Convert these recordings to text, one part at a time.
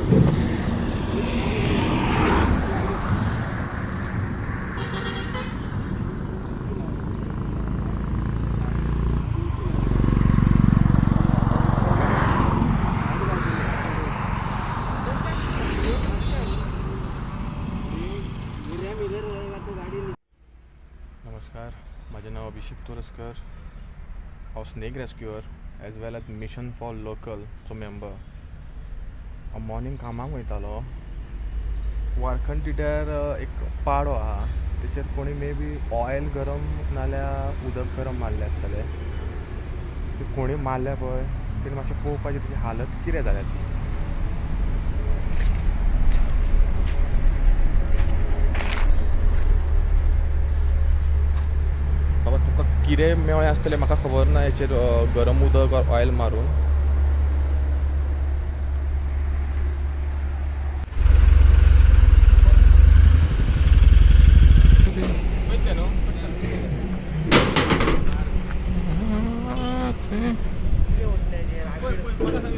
नमस्कार, म्हजें नांव अभिषेक तोरस्कर. हांव snake rescuer as well as mission for लोकलचो member. हांव मॉर्निंग कामाक वयतालो. वारखंड टिट्यार एक पाडो आहा, तेचेर कोणी मे बी ऑयल गरम नाल्यार उदक गरम मारलें आसतलें. ते कोणी मारल्या पळय, तेणी मातशें पळोवपाचें तेची हालत कितें जाल्या ती. बाबा, तुका कितें मेळ्ळें आसतलें म्हाका खबर ना हेचेर गरम उदक ऑयल मारून.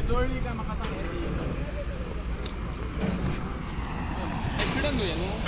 जळ्ळी काय म्हाका सांग. एक्सिडंट न्हू न्हू.